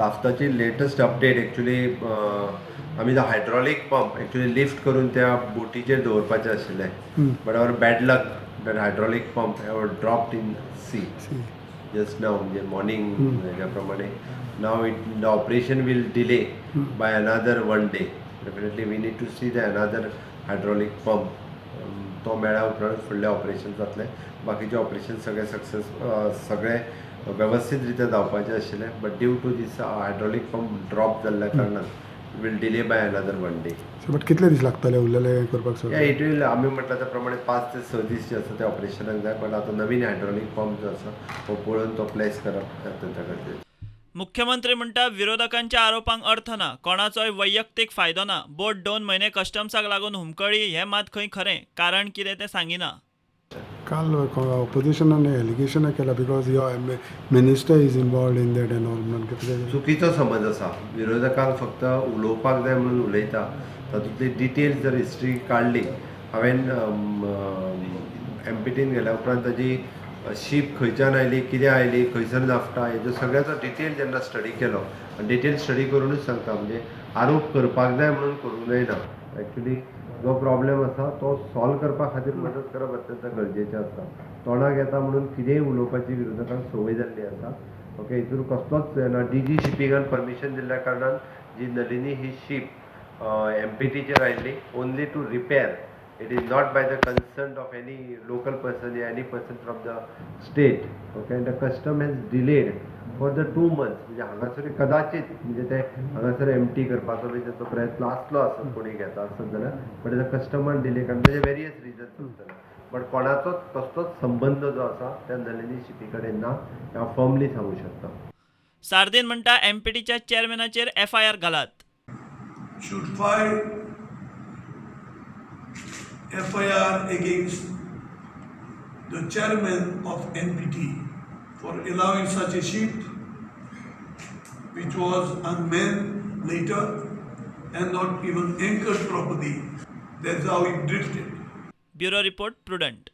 आताची latest update actually, आमी the hydraulic pump actually lift करून त्या बोटीचेर दवरपाचें आशिल्लें, but our bad luck, that hydraulic pump have dropped in sea just now, म्हणजे मॉर्निंग हेज्या प्रमाणे. Now it the operation will delay by another one day. Definitely we need to see the another hydraulic pump. तो मेळ्ळ्या उपरांत फुडलें operation जातलें. बाकीचें operation सगळें सक्सेस, सगळें वेवस्थीत रित्या जावपाचें आशिल्लें, but due to this hydraulic pump drop जाल्ल्या कारणान will delay by another one day. But कितले दीस लागतले उरलेले करपाक सगळें? It will, आमी म्हटल्यां त्या प्रमाणे 5 ते 6 दीस जे आसा ते ऑपरेशनाक जाय, बट आतां नवीन हायड्रोलीक पंप जो आसा तो पळोवन तो प्लेस करप अत्यंत गरजेचें. मुख्यमंत्री म्हणटा, विरोधकांच्या आरोपांक अर्थ ना, कोणाचोय वैयक्तीक फायदो ना. बोट 2 म्हयने कस्टम्साक लागून हुमकळी हें मात खंय खरें, कारण कितें तें सांगिना. काल ऑपोजिशनान एलिगेशनां केला because your minister is involved in that and all म्हणून कितें? चुकीचो समज आसा. विरोधकांक फक्त उलोवपाक जाय म्हणून उलयता. तातूंतली डिटेल्स जर हिस्ट्री काडली, हांवें एमपीटीन गेल्या उपरांत ताजी शीप खंयच्यान आयली, कितें आयली, खंयसर नाफ्टा, हेजो सगळ्याचो डिटेल जेन्ना स्टडी केलो आनी डिटेल स्टडी करुनूच सांगता, म्हणजे आरोप करपाक जाय म्हणून करूंक जायना. एक्चुली जो प्रॉब्लेम आसा तो सॉल्व करपा खातीर मदत करप अत्यंत गरजेचें आसता. तोंडाक येता म्हणून कितेंय उलोवपाची विरोधकांक संवय जाल्ली आसा. ओके, हितून कसलोच ना. डीजी शिपिंगान परमिशन दिल्ल्या कारणान जी नलिनी ही शीप एमपीटीचेर आयिल्ली only to repair. It is not by the consent of any local person, any person from the state, okay? And the custom has delayed for the 2 months. म्हणजे हांगासर कदाचित म्हणजे ते हांगासर एमटी करपाचो बी ताचो प्रयत्न आसलो आसत, कोणी घेता आसत जाल्यार, बट the कस्टमान डिले कारण तेजे वेरियस रिजन्स आसतले, बट कोणाचोच कसलोच संबंद जो आसा त्या नलिनी शिपी कडेन ना हें हांव फर्मली सांगू शकता. सार्दीन म्हणटा, एमपीटीच्या चेअरमॅनाचेर एफआयआर घालात. Should file FIR against the chairman of NPT for allowing such a ship which was unmanned later and not even anchored properly. That's how it drifted. Bureau report, prudent.